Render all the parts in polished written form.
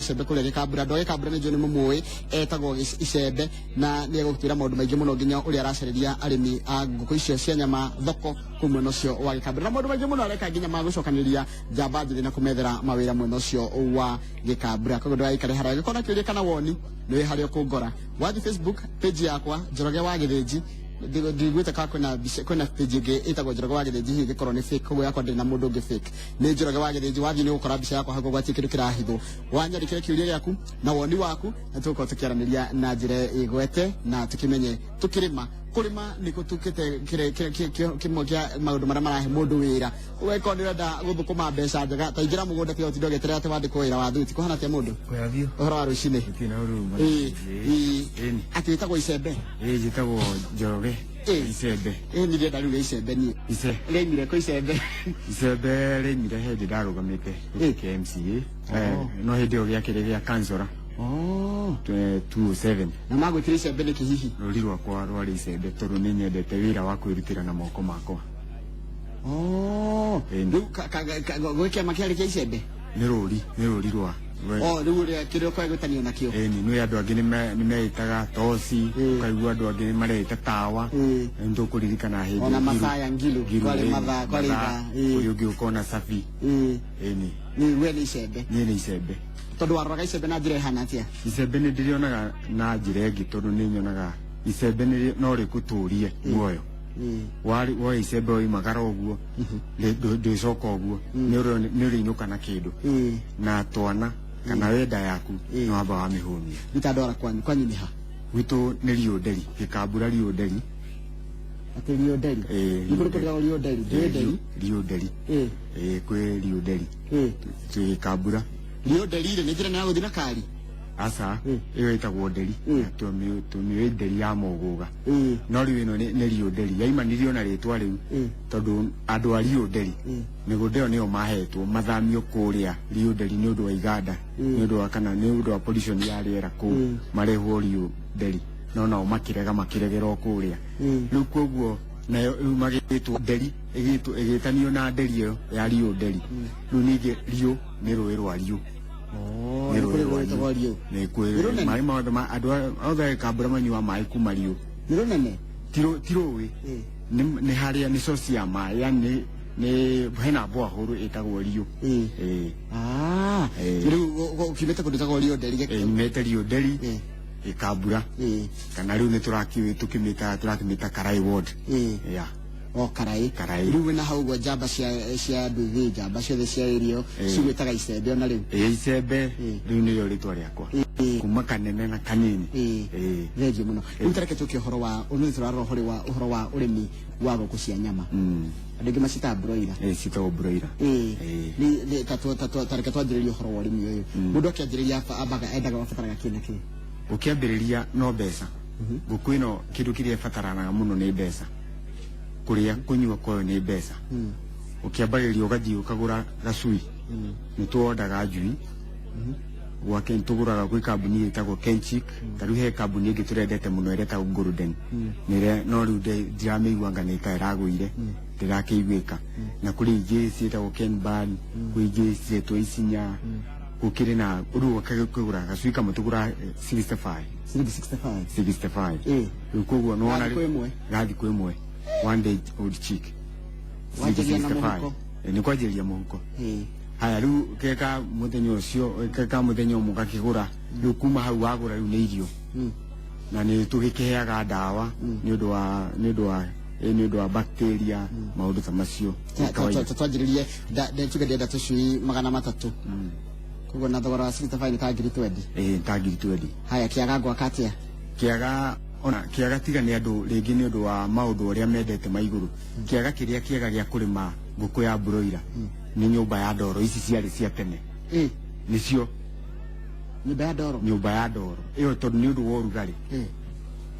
Icembe kũrĩa Gĩkambura. Andũ a Gĩkambura nĩ njũĩ nĩ mũmũĩ, etagwo Icembe, na nĩ egũtwĩra maũndũ maingĩ mũno, nginya ũrĩa aracarĩria arĩmi a ngũkũ icio cia nyama thoko kũu mwena ũcio wa Gĩkambura, na maũndũ maingĩ mũno areka nginya ma gũcokanĩrĩria njamba njĩthĩ na kũmethera mawĩra mwena ũcio wa Gĩkambura. Koguo ndũgaikare haraya, gĩkorwo na kĩũria kana woni, nĩ harĩa ũkũngora. Wathiĩ Facebook page yakwa, Njoroge wa Gĩthĩnji, ndiguĩte ka kwĩna mbica, kwĩna page ĩngĩ ĩtagwo Njoroge wa Gĩthĩnji, hihi ĩngĩkorwo nĩ fake, koguo yakwa ndĩrĩ na mũndũ ũngĩ fake, nĩ Njoroge wa Gĩthĩnji. Wathiĩ nĩ ũgũkora mbica yakwa hau, koguo hatirĩ kĩndũ kĩrahithwo. Wanyandĩkĩre kĩũria gĩaku na woni waku, na tũgũkorwo tũkĩaranĩria na njĩra ĩgwete na tũkĩmenye tũkĩrĩma. Kũrĩma nĩ gũtukĩte kĩmwe kĩa maũndũ marĩa marahe mũndũ wĩra. Weko nĩ ũrenda gũthũkũma mbeca njega, ta ingĩra mũgũnda, tiga ũtinde ũgĩeterera atĩ wandĩkwo wĩra wa thuti. Kũhana atĩa mũndũ? Kwĩrathiĩ. Ũhoro wa rũcinĩ? Gũtirĩ na ũru. Ĩĩ, ĩĩ. Ĩni. Atĩ wĩtagwo Icembe? Ĩĩ, njĩtagwo Njoroge. Ĩĩ. Icembe. Ĩĩ, nĩ ndĩrenda rĩu rĩa Icembe niĩ. Ice. Rĩaimire kũ Icembe? Icembe rĩaimire hĩndĩ ndarũgamĩte gĩtĩ kĩa MCA. No hĩndĩ ĩyo gĩakĩrĩ gĩa kansora. Oh. 207. Na magwĩtire Icembe nĩkĩ hihi? Rũri rwakwa rwarĩ icembe tondũ nĩ nyendete wĩra wa kwĩrutĩra na moko makwa. Oh. Ĩni. Rĩu gwĩ kĩama kĩarĩ kĩa Icembe? Nĩ rũri, nĩ rũri rwa. Oh, rĩu ũrĩa kĩrĩa ũkoragwo gwĩtanio nakĩo. Ĩni, nĩ andũ angĩ nĩ meĩtaga toci, ũkaigua andũ angĩ mareĩta tawa. Nĩ tũkũririkana hĩndĩ Ona mathaa ya Ngilu, Ngilu, kwarĩ ĩni, mathaa, kwarĩ mathaa, ithaa, ĩĩ. kũrĩ ũngĩ ũkona cabi. Ĩni. Nĩ we nĩ Icembe? Niĩ nĩ Icembe. Tondũ waroraga icembe na njĩra ĩhana atĩa? Icembe nĩ ndĩrĩonaga na njĩra ĩngĩ, tondũ nĩ nyonaga icembe no rĩgũtũrie muoyo. Woya icembe woimagara ũguo, ndwĩcoka ũguo, nĩ ũrĩinũka na kĩndũ na twana kana wenda yaku, nĩ wamba wamĩhũnia. Nĩ kwanyu, kwanyu nĩ ha? Gwitũ nĩ Riũnderi, Gĩkambura Riũnderi. Atĩ Riũnderi? Ĩĩ. Nĩ kũrĩ kũndũ Riũnderi? Njũĩ Nderi. Riũnderi. Ĩĩ, kwĩ Riũnderi. Twĩ Gĩkambura. Riũnderi rĩ, nĩ njĩra ya gũthiĩ na kari? Aca, ĩyo ĩtagwo Nderi. Tũmĩũĩ Nderi ya Mũgũga. No rĩu ĩno nĩ Riũnderi. Yaimanirio na rĩtwa rĩu tondũ andũ a Riũnderi mĩgũnda ĩyo nĩyo mahetwo mathamio kũrĩa Riũnderi nĩ ũndũ wa iganda, nĩ ũndũ wa kana nĩ ũndũ wa pollution ya rĩera kũu, marehwo Riũnderi, no nao makĩrega, makĩregera o kũrĩa. Rĩu koguo nayo rĩu magĩtwo Nderi, ĩgĩtwo ĩgĩtanio na Nderi ĩyo ya Riũnderi. Rĩu ningĩ Riũ nĩ rũĩ rwa Riũ. Oh, Nĩ nĩ kũrĩ rũĩ rwa rũĩ rwĩtagwo Riũ? Nĩ kwĩ Nĩ rũnene? maĩ mothe ma andũ othe a Gĩkambura manyuaga maĩ kuma Riũ. Nĩ rũnene? Ti rũĩ. Nĩ harĩa nĩ source ya maĩ, yani nĩ hena borehole ĩtagwo Riũ. Ĩĩ. Ah. Ĩĩ. Rĩu ũkiumĩte kũndũ gwĩtagwo Riũnderi? Ĩĩ, nyumĩte Riũnderi. Gĩkambura. Kana rĩu nĩ tũrakĩũĩ tũkĩmĩta tũrakĩmĩta Karai Ward. Yeah. O Karai. Karai. Rĩu wĩna hau ũguo, njamba cia nduthi, njamba ciothe cia irio cigwĩtaga Icembe ona rĩu? Ĩĩ, Icembe rĩu nĩrĩo rĩtwa rĩakwa kuma kanene na kanini. Ĩĩ. Thengiũ mũno. Rĩu tareke tũke ũhoro wa ũmũthĩ, tũrarora ũhoro wa ũrĩmi wa ngũkũ cia nyama. Andũ aingĩ macitaga broiler. Ĩĩ, citagwo broiler. Ĩĩ. Tareke twanjĩrĩrie ũhoro wa ũrĩmi ũyũ. Mũndũ akĩanjĩrĩria ambaga endaga abataraga kĩ na kĩ? Ũkĩambĩrĩria no mbeca. Ngũkũ ĩno kĩndũ kĩrĩa ĩbataranaga mũno nĩ mbeca. Kũrĩa kũnyua kwayo nĩ mbeca. Ũkĩambagĩrĩria ũgathiĩ ũkagũra gacui. Nĩ tuondaga njui gwake, nĩ tũgũraga gwĩ kambuni ĩtagwo Kenchic. Ta rĩu he kambuni ĩngĩ tũrendete mũno ĩrĩa ĩtagwo Golden. Nĩrĩa no rĩu ndiramĩigua anga nĩ ta ĩragũire, ndĩrakĩiguĩka. Na kũrĩ ingĩ ciĩtagwo Kenban, kwĩ ingĩ ciĩtwo Isinya, gũkĩrĩ na rĩu ũkagũra gacui kamwe tũgũra 65. Ciringi 65? 65. Rĩu koguo nĩ wona Ga thikũ ĩmwe? Ga thikũ ĩmwe, one day old chick. Wanjagia na 65. mũhuko? Ĩĩ, nĩ kwanjĩrĩria mũhuko. Haya, rĩu keka mũthenya ũcio, keka mũthenya ũmwe ũgakĩgũra. Rĩu kuma hau wagũra, rĩu nĩ irio na nĩ tũgĩkĩheaga ndawa nĩ ũndũ wa bacteria, maũndũ ta macio. Nĩ kawaida. Twanjĩrĩrie, tuge ndĩrenda tũcui 300, koguo na thogora wa 65 nĩ ta ngiri 20? Ĩĩ, ta ngiri 20. Haya, kĩaga ngwaka atĩa? Kĩaga, ona kĩaga tiga nĩ andũ rĩngĩ nĩ ũndũ wa maũndũ ũrĩa mendete ma igũrũ, kĩaga kĩrĩa kĩega gĩa kũrĩma ngũkũ ya broiler nĩ nyũmba ya ndoro ici ciarĩ cia tene. Nĩcio. Nyũmba ya ndoro? Nyũmba ya ndoro ĩyo, tondũ nĩ ũndũ wa ũrugarĩ.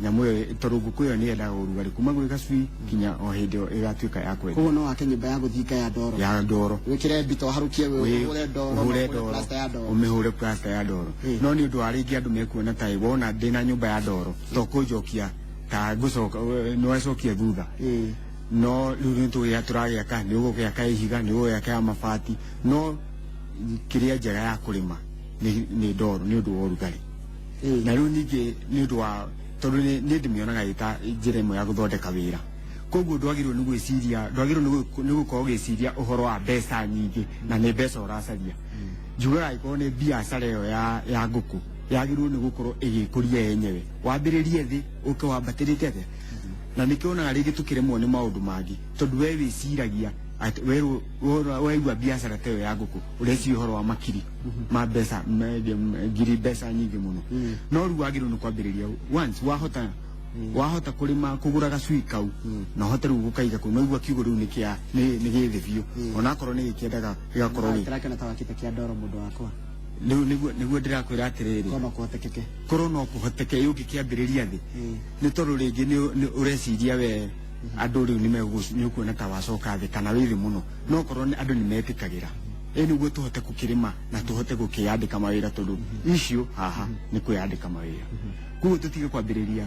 Nyamũ ĩyo, tondũ ngũkũ ĩyo nĩ yendaga ũrugarĩ kuma gwĩ gacui nginya o hĩndĩ ĩyo ĩgatuĩka ya kwendia. Koguo no wake nyũmba ya gũthinga ya ndoro? Ya ndoro. Wĩkĩre mbito, harũkie, ũhũre ndoro? Ũhũre na ũhũre ndoro. plaster ya ndoro. Ũmĩhũre plaster ya ndoro. No nĩ ũndũ wa rĩngĩ andũ mekuona ta wona ndĩna nyũmba ya ndoro to kũnjokia ta ngũcoka nĩ wacokia thutha. No rĩu nĩ tũgĩa tũragĩaka, nĩ ũgũgĩaka ihiga, nĩ ũgũgĩaka ya mabati, no kĩrĩa njega ya kũrĩma nĩ ndoro nĩ ũndũ wa ũrugarĩ. Na rĩu ningĩ nĩ ũndũ wa tondũ nĩ ndĩmĩonaga ĩta njĩra ĩmwe ya gũthondeka wĩra. Koguo ndwagĩrĩirwo nĩ gwĩciria, ndwagĩrĩirwo nĩ gũkorwo ũgĩciria ũhoro wa mbeca nyingĩ na nĩ mbeca ũracaria. Njugaga angĩkorwo nĩ biacara ĩyo ya ngũkũ yagĩrĩirwo nĩ gũkorwo ĩgĩkũria yenyewe, wambĩrĩrie thĩ ũke wambatĩrĩte atĩa. Na nĩkĩo wonaga rĩngĩ tũkĩremwo nĩ maũndũ mangĩ tondũ we wĩciragia atĩ waigua biacara ta ĩyo ya ngũkũ ũreciria ũhoro wa makiri ma mbeca, ngiri mbeca nyingĩ mũno. No rĩu wagĩrĩirwo nĩ kwambĩrĩria once wahota kũrĩma kũgũra gacui kau na ũhote rĩu gũkaiga kũu, no igua kiugo rĩu nĩ kĩa nĩ gĩthĩ biũ, onakorwo nĩ gĩkĩendaga gĩgakorwo gĩ Kĩrakĩona ta wakĩte kĩa ndoro mũndũ wakwa. Rĩu nĩguo ndĩrakwĩra atĩrĩrĩ, Korwo no kũhotekeke, korwo no kũhoteke ũngĩkĩambĩrĩria thĩ, nĩ tondũ rĩngĩ nĩ ũreciria we andũ rĩu nĩ ũkuona ta wacoka thĩ kana wĩ thĩ mũno, no korwo andũ nĩ metĩkagĩra ĩ nĩguo tũhote gũkĩrĩma na tũhote gũkĩyandĩka mawĩra, tondũ icio haha nĩ kwĩyandĩka mawĩra. Koguo tũtige kwambĩrĩria,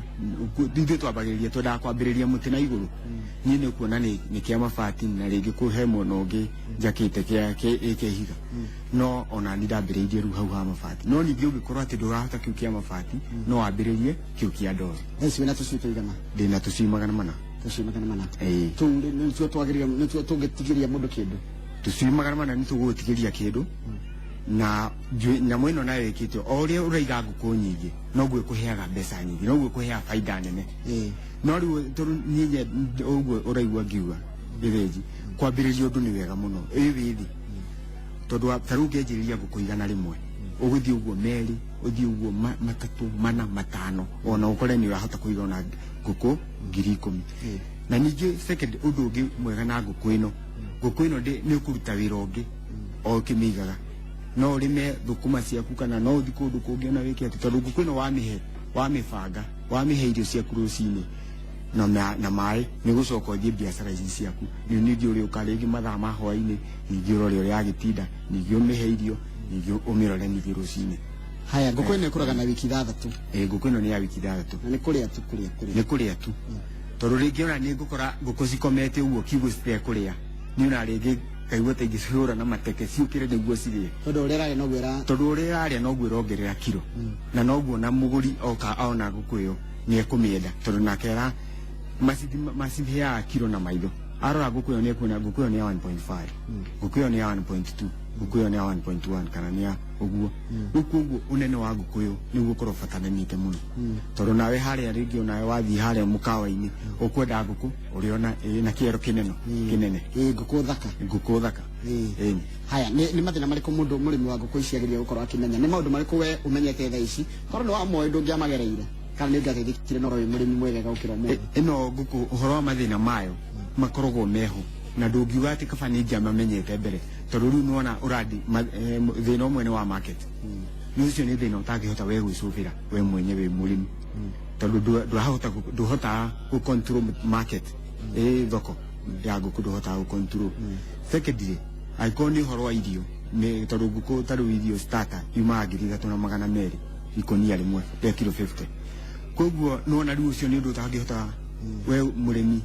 ithuĩ twambagĩrĩria twendaga kwambĩrĩria mũtĩ na igũrũ. Niĩ nĩ ũkuona nĩ kĩa mabati na rĩngĩ kũhe mwena ũngĩ njakĩte kĩa ihiga, no ona ni ndambĩrĩirie rĩu hau ha mabati. No ningĩ ũngĩkorwo atĩ ndũrahota kĩu kĩa mabati, no wambĩrĩrie kĩu kĩa ndoro. Thaa ici wĩna tũcui tũigana? Ndĩna tũcui 400. Tũcui 400? Ĩĩ. Tũu nĩtuo twagĩrĩire, nĩtuo tũngĩtigĩria mũndũ kĩndũ? Tũcui 400 nĩ tũgũgũtigĩria kĩndũ. Na nyamũ ĩno nayo ĩkĩte o ũrĩa ũraiga ngũkũ nyingĩ noguo ĩkũheaga mbeca nyingĩ, noguo ĩkũheaga baida nene. No rĩu tondũ niĩ ũguo ũraigua ngiuga gĩthĩnji, kwambĩrĩria ũndũ nĩ wega mũno ĩ wĩthĩ, tondũ ta rĩu ũngĩanjĩrĩria ngũkũ 100 ũgũthiĩ ũguo merĩ, ũthiĩ ũguo matatũ, mana, matano, ona ũkore nĩ ũrahota kũiga ona ngũkũ 10,000. Na ningĩ second ũndũ ũngĩ mwega na ngũkũ ĩno, ngũkũ ĩno nĩ ũkũruta wĩra ũngĩ o ũkĩmĩigaga. No ũrĩme thũkũma ciaku kana no ũthiĩ kũndũ kũngĩ ona wĩke atĩ, tondũ ngũkũ ĩno wamĩhe, wamĩbanga, wamĩhe irio ciaku rũcinĩ na maĩ, nĩ gũcoka ũthiĩ biacara ici ciaku. Nĩ ningĩ ũrĩũka rĩngĩ mathaa ma hwaĩ-inĩ, ningĩ ũrore ũrĩa yagĩtinda, ningĩ ũmĩhe irio, ningĩ ũmĩrore ningĩ rũcinĩ. Haya, ngũkũ ĩno ĩkũraga na wiki 6. Ĩĩ, ngũkũ ĩno nĩ ya wiki 6. Na nĩ kũrĩa tu, kũrĩa, kũrĩa. Nĩ kũrĩa tu. Tondũ rĩngĩ ona nĩ ngũkora ngũkũ cikomete ũguo kiugũ citekũrĩa, nĩ ona rĩngĩ kaigua ta ingĩcihũra na mateke ciũkĩre nĩguo cirĩe. Tondũ ũrĩa ĩrarĩa noguo ĩra- Tondũ ũrĩa ĩrarĩa noguo ĩrongerera kiro. Na noguo na mũgũri oka ona ngũkũ ĩyo nĩ ekũmĩenda, tondũ nake maciheaga kiro na maitho. Arora ngũkũ ĩyo nĩ ekuona ngũkũ ĩyo nĩ ya 1.5, ngũkũ ĩyo nĩ ya 1.2, ngũkũ ĩyo nĩ ya 1.1 kana nĩ ya ũguo. Rĩu koguo ũnene wa ngũkũ ĩyo nĩguo ũkorwo ũbatananĩte mũno. Tondũ nawe harĩa rĩngĩ onawe wathiĩ harĩa mũkawa-inĩ ũkwenda ngũkũ ũrĩona ĩna kĩero kĩnene, kĩnene. Ĩĩ, ngũkũ thaka. Ngũkũ thaka. Ĩĩ. Haya, nĩ mathĩna marĩkũ mũndũ mũrĩmi wa ngũkũ ici agĩrĩire gũkorwo akĩmenya? Nĩ maũndũ marĩkũ we ũmenyete thaa ici? Korwo nĩ wamoĩ ndũngĩamagereire, kana nĩ ũngĩateithĩkire no wĩ mũrĩmi mwega gũkĩra ũmũthĩ? Ĩno ngũkũ ũhoro wa mathĩna mayo makoragwo meho, na ndũngiuga atĩ kaba nĩ ingĩamamenyete mbere, tondũ rĩu nĩwona ũrandi thĩna ũmwe nĩ wa market. Nĩ ũcio nĩ thĩna ũtangĩhota we gwĩcũbĩra we mwenyewe wĩ mũrĩmi, tondũ ndũhotaga gũ control market. Ĩ thoko ya ngũkũ ndũhotaga gũ control. Secondly, angĩkorwo nĩ ũhoro wa irio, nĩ tondũ ngũkũ ta rĩu irio starter yumaga 3200 ikũnia rĩmwe rĩa kilo 50. Koguo nĩwona rĩu ũcio nĩ ũndũ ũtangĩhota we mũrĩmi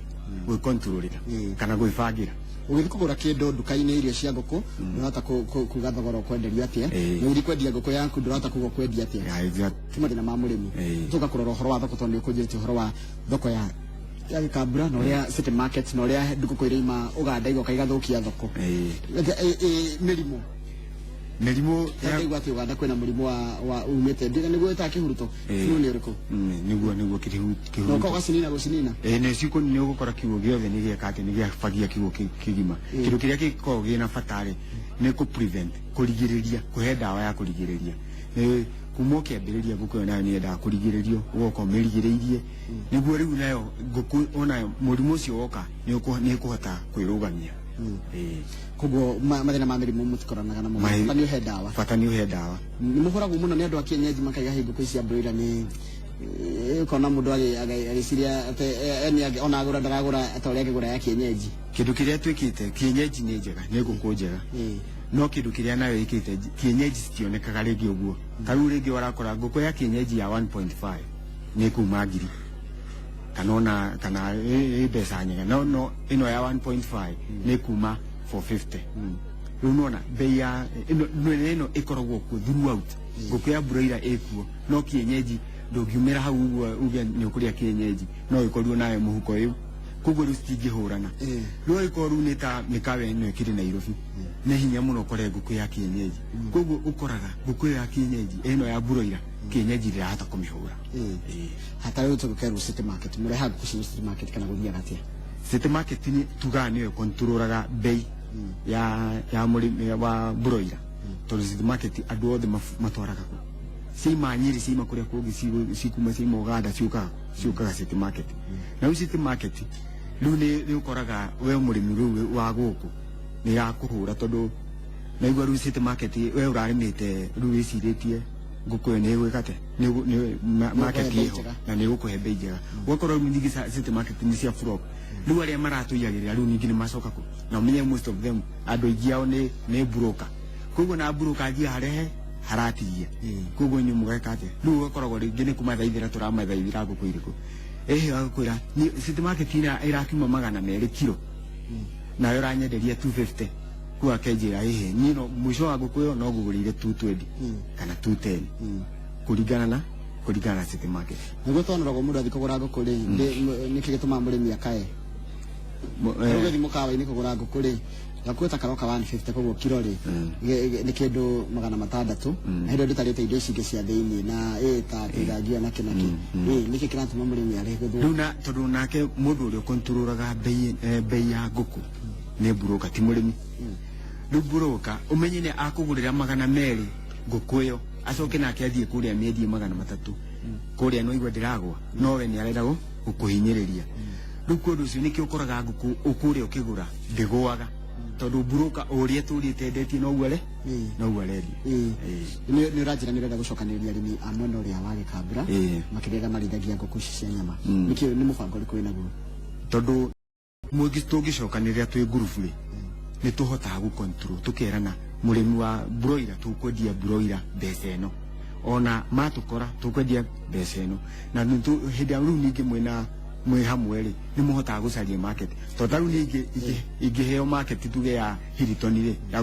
gwĩkontrolĩra kana gwĩbangĩra. Ũgĩthiĩ kũgũra kĩndũ nduka-inĩ irio cia ngũkũ, ndũrahota kuga thogora ũkwenderio atĩa, na ũgĩthiĩ kwendia ngũkũ yaku ndũrahota kuga ũkwendia atĩa. Yeah, exactly. Ti mathĩna ma mũrĩmi. Tũka kũrora ũhoro wa thoko, tondũ nĩ ũkũnjĩrĩte ũhoro wa thoko ya Gĩkambura na ũrĩa City Market na ũrĩa ngũkũ iraima Ũganda igoka igathũkia thoko. Mĩrimũ. Mĩrimũ ya Ndaigua atĩ Ũganda kwĩna mũrimũ wa umĩte. Ndiga nĩguo wĩtaga kĩhuruto. Flu nĩ ũrĩkũ? Nĩguo kĩhuruto. Na ũka ũgacinina gũcinina? Nĩ ciũkũ nĩ ũgũkora kiugũ gĩothe nĩ gĩeka atĩ nĩ gĩabagia kiugũ kĩgima. Kĩndũ kĩrĩa gĩkoragwo gĩna bata rĩ, nĩ kũ prevent, kũrigĩrĩria, kũhe ndawa ya kũrigĩrĩria. Kuma ũkĩambĩrĩria ngũkũ ĩyo nayo nĩ yendaga kũrigĩrĩrio, ũgoka ũmĩrigĩrĩirie. Nĩguo rĩu nayo ngũkũ onayo mũrimũ ũcio woka nĩ ĩkũhota kwĩrũgamia. Koguo mathĩna ma mĩrimũ mũtikoranaga namo. Bata nĩ ũhe ndawa. Bata nĩ ũhe ndawa. Nĩ mũhũragwo mũno nĩ andũ a kienyeji makaiga hĩ ngũkũ ici cia broiler nĩ, ũkona mũndũ agĩciria atĩ, nĩ ona agũra ndaragũra ta ũrĩa angĩgũra ya kienyeji. Kĩndũ kĩrĩa twĩkĩte kienyeji nĩ njega, nĩ ngũkũ njega. No kĩndũ kĩrĩa nayo ĩkĩte kienyeji citionekaga rĩngĩ ũguo. Ta rĩu rĩngĩ ũrakora ngũkũ ya kienyeji ya 1.5 nĩ kuma ngiri. Kana ona, kana ĩ mbeca nyega. No, no, ĩno ya 1.5 nĩ kuma 450. Rĩu nona bei ya ĩno ĩno ĩkoragwo kuo throughout. Ngũkũ ya broiler ĩkuo, no kienyeji ndũngiumĩra hau ũguo uge nĩ ũkũrĩa kienyeji, no ĩkorirwo nayo mũhuko ĩu, koguo rĩu citingĩhũrana. Rĩu angĩkorwo rĩu nĩ ta mĩkawa ĩno ĩkĩrĩ Nairobi, nĩ hinya mũno ũkore ngũkũ ya kienyeji. Koguo ũkoraga ngũkũ ĩyo ya kienyeji, ĩno ya broiler, kienyeji ndĩrahota kũmĩhũra. Ĩĩ. Hata rĩu tũgũkerwo City Market, mũrehaga ngũkũ cia City Market kana gũthiaga atĩa? City Market nĩ tugaga nĩyo ĩkontrolaga bei ya mũrĩmi wa broiler, tondũ City Market andũ othe matwaraga kuo. Ciaima Nyĩrĩ, ciaima kũrĩa kũngĩ, cikuma ciaima Uganda, ciũkaga City Market. Na rĩu City Market rĩu nĩ ũkoraga we mũrĩmi rĩu wa gũkũ nĩ yakũhũra, tondũ naigua rĩu City Market we ũrarĩmĩte, rĩu wĩcirĩtie ngũkũ ĩyo nĩ ĩgwĩka atĩa, market bei ĩho njega. Na nĩ ĩgũkũhe bei njega. Ũgakora rĩu ningĩ City Market nĩ cia flock. Rĩu arĩa maratũiyagĩrĩra rĩu ningĩ nĩ macoka kũ na ũmenye most of them, andũ aingĩ ao nĩ broker, koguo na broker athiĩ harehe haratigia. Koguo inyuĩ mũgeka atĩa? Rĩu ũgakoragwo rĩngĩ nĩ kũmathaithĩra, tũramathaithĩra ngũkũ irĩkũ ĩhĩ, agakwĩra City Market ĩrakiuma 200 kiro, nayo ũranyenderia 250. Kuu akenjĩra ĩhĩ, niĩ no mũico wa ngũkũ ĩyo no ngũgũrĩire 220 kana 210, kũringana na City Market. Nĩguo twanoragwo mũndũ athiĩ kũgũra ngũkũ rĩ, nĩkĩ gĩtũmaga mũrĩmi akae? Rĩu ũgĩthiĩ mũkawa-inĩ kũgũra ngũkũ rĩ, gakuo ta karoka 150, koguo kiro rĩ nĩ kĩndũ 600, na hĩndĩ ĩyo ndũtarĩte indo ici ingĩ cia thĩiniĩ na ĩ ta tĩthangio na kĩ na kĩ. Ĩ nĩkĩ kĩratũma mũrĩmi arĩhe gũthũka? Rĩu na tondũ nake mũndũ ũrĩa ũkontrolaga bei ya ngũkũ nĩ broker, ti mũrĩmi. Rĩu broker ũmenye nĩ akũgũrĩra 200 ngũkũ ĩyo, acoke nake athiĩ kũrĩa mĩendie 300 kũrĩa, no igua ndĩragwa, no we nĩ arenda gũkũhinyĩrĩria. Rĩu kwa ũndũ ũcio nĩkĩo ũkoraga ngũkũ ũkũrĩa ũkĩgũra ndĩgũaga, tondũ broker ũrĩa tũrĩte endetie noguo are noguo arendia. Nĩ ũranjĩra nĩ ũrenda gũcokanĩrĩria arĩmi a mwena ũrĩa wa Gĩkambura, makĩria arĩa marĩithagia ngũkũ ici cia nyama. Nĩkĩ, nĩ mũbango ũrĩkũ wĩnaguo? Tondũ mũngĩ tũngĩcokanĩrĩra twĩ ngurubu rĩ, nĩ tũhotaga gũ control, tũkerana mũrĩmi wa broiler tũkwendia broiler mbeca ĩno, ona matũkora tũkwendia mbeca ĩno, na hĩndĩ ya rĩu ningĩ mwĩna mwĩ hamwe rĩ, nĩ mũhotaga gũcaria market, tondũ ta rĩu ningĩ ingĩheo market tuge ya Hilton rĩ, ya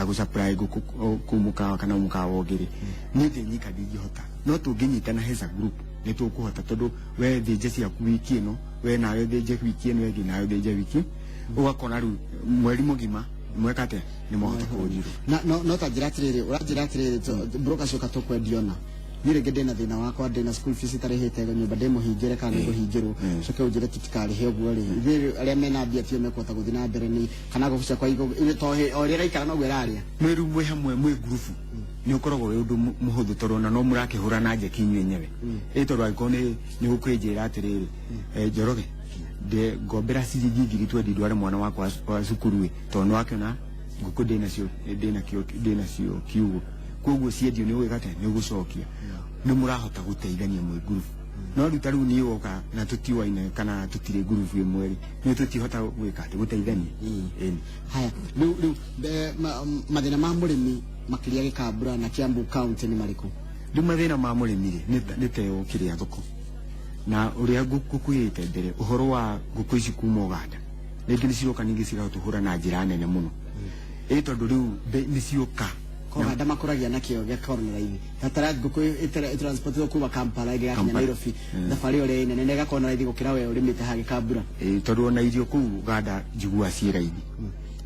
gũsupply ngũkũ kũu mũkawa kana mũkawa ũngĩ rĩ, niĩ ndĩ nyika ndingĩhota, no tũngĩnyitana as a group nĩ tũkũhota, tondũ we thĩnje ciaku wiki ĩno, we nawe thĩnje wiki ĩno ĩngĩ, nawe thĩnje wiki, ũgakora rĩu mweri mũgima mweka atĩa, nĩ mwahota kũnjirwo. Na no ta njĩra atĩrĩrĩ, ũranjĩra atĩrĩrĩ, broker cioka tũkwendia, ona niĩ rĩngĩ ndĩna thĩna wakwa, ndĩna school fees itarĩhĩte, nyũmba ndĩmũhingĩre kana nĩngũhingĩrwo, coke ũnjĩre tũtikarĩhe ũguo rĩ, ithuĩ arĩa mena mbia tio mekũhota gũthiĩ na mbere nĩ kana ngũkũ ciakwa to o ũrĩa ĩraikara noguo ĩrarĩa? Mwĩ rĩu mwĩ hamwe mwĩ ngurubu nĩ ũkoragwo wĩ ũndũ mũhũthũ, tondũ ona no mũrakĩhũra na njeki inyuĩ enyewe. Ĩ tondũ angĩkorwo nĩ gũkũnjĩra atĩrĩrĩ, Njoroge, ndĩ ngombera ciringi 20,000 ndware mwana wakwa wa cukuru ĩ, tondũ nĩ wakĩona ngũkũ ndĩnacio kiugo, koguo ciendio nĩ ũgwĩka atĩa, nĩ ũgũcokia, nĩ mũrahota gũteithania mwĩ ngurubu. No rĩu ta rĩu niĩ woka na tũtiwaine kana tũtirĩ ngurubu ĩmwe rĩ, nĩ tũtihota gwĩka atĩ gũteithania. Ĩni. Haya, rĩu mathĩna ma mũrĩmi makĩria Gĩkambura na Kiambu County nĩ marĩkũ? Rĩu mathĩna ma mũrĩmi rĩ, nĩ ta ĩyo kĩrĩa thoko na ũrĩa ngũkwĩrĩte mbere, ũhoro wa ngũkũ ici kuma Uganda, rĩngĩ nĩ ciroka ningĩ cigatũhũra na njĩra nene mũno, ĩ tondũ rĩu nĩ cioka. Koganda makũragia na kĩo gĩakorwo na raithi tatara ngũkũ ĩtransportwo kuma Kampala ĩgĩgakinya Nairobi, thabarĩ ĩyo ĩrĩa nene ĩgakorwo na raithi gũkĩra we ũrĩmĩte ha Gĩkambura. Ĩ tondũ ona irio kũu Uganda njiguaga ciĩ raithi,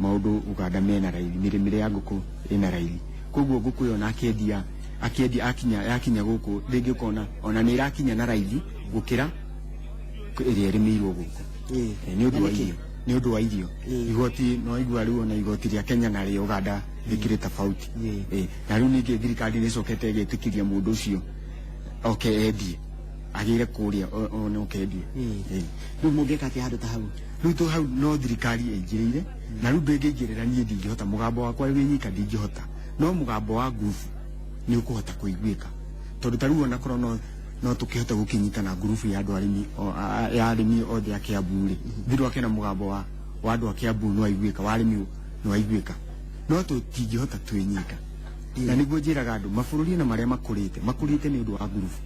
maũndũ Uganda mena raithi, mĩrĩmĩre ya ngũkũ ĩna raithi, koguo ngũkũ ĩyo ona akĩendia akinya yakinya gũkũ, rĩngĩ ũkona ona nĩ ĩrakinya na raithi gũkĩra ĩrĩa ĩrĩmĩirwo gũkũ. Nĩ ũndũ wa Na nĩkĩ? irio, nĩ ũndũ wa irio. Igoti no igua rĩu ona igoti rĩa Kenya na rĩa Uganda rĩkĩrĩ tofauti. Na rĩu ningĩ thirikari nĩ ĩcokete ĩgetĩkĩria mũndũ ũcio oke endie, agĩre kũrĩa ona oke endie. Rĩu mũngĩka atĩa handũ ta hau? Rĩu tũ hau no thirikari ĩingĩrĩire, na rĩu ndĩngĩingĩrĩra, niĩ ndingĩhota, mũgambo wakwa wĩ nyika ndingĩhota, no mũgambo wa ngurubu nĩ ũkũhota kũiguĩka, tondũ ta rĩu onakorwo no tũkĩhote gũkĩnyita na ngurubu ya andũ arĩmi ya arĩmi othe a Kiambu rĩ, thirĩ akĩona mũgambo wa andũ a Kiambu no aiguĩka, wa arĩmi no aiguĩka, no tũtingĩhota twĩ nyika. Na nĩguo njĩraga andũ mabũrũri na marĩa makũrĩte nĩ ũndũ wa ngurubu.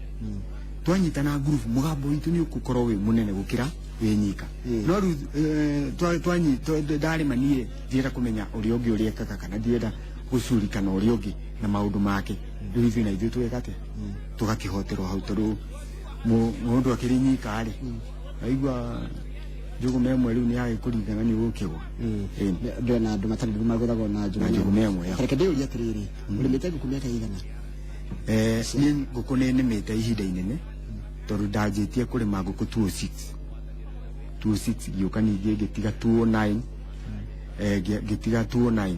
Twanyitana group, mugambo witu ni ukukorwo wi munene gukira wi nyika. No riu ndarĩma niĩ ndienda kũmenya ũrĩa ũngĩ ũrĩa ekaga, kana ndienda gũcurikana ũrĩa ũngĩ na maũndũ make. Rĩu ithuĩ na ithuĩ tweka atĩa? Tũgakĩhoterwo hau, tondũ mũndũ akĩrĩ nyika rĩ, aigua njũgũma ĩmwe rĩu nĩ yagĩkũringana nĩ ũgũkĩgwa. Ĩni. Ndĩrona andũ matarĩ magũthagwo na Na njũgũma ĩmwe, ya. Reke ndĩũrie atĩrĩrĩ, ũrĩmĩte ngũkũ mĩaka ĩigana? Niĩ ngũkũ nĩ nĩmĩte ihinda inene, tondũ ndanjĩtie kũrĩma ngũkũ 206 206, ngĩũka ningĩ ngĩtiga 209, ngĩtiga 209,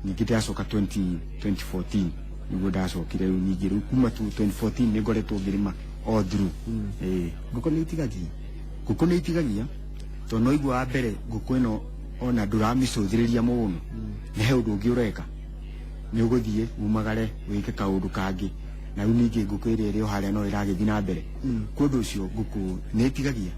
ningĩ ndacoka 20 2014 nĩguo ndacokire. Rĩu ningĩ rĩu kuma 2014 nĩ ngoretwo ngĩrĩma all through. Ngũkũ nĩ itigagia? Ngũkũ nĩ itigagia, tondũ no igua wa mbere ngũkũ ĩno ona ndũramĩcũthĩrĩria mũno, nĩ he ũndũ ũngĩ ũreka, nĩ ũgũthiĩ umagare wĩke kaũndũ kangĩ, na rĩu ningĩ ngũkũ ĩrĩa ĩrĩ o harĩa no ĩragĩthiĩ na mbere. Kwa ũndũ ũcio ngũkũ nĩ ĩtigagia.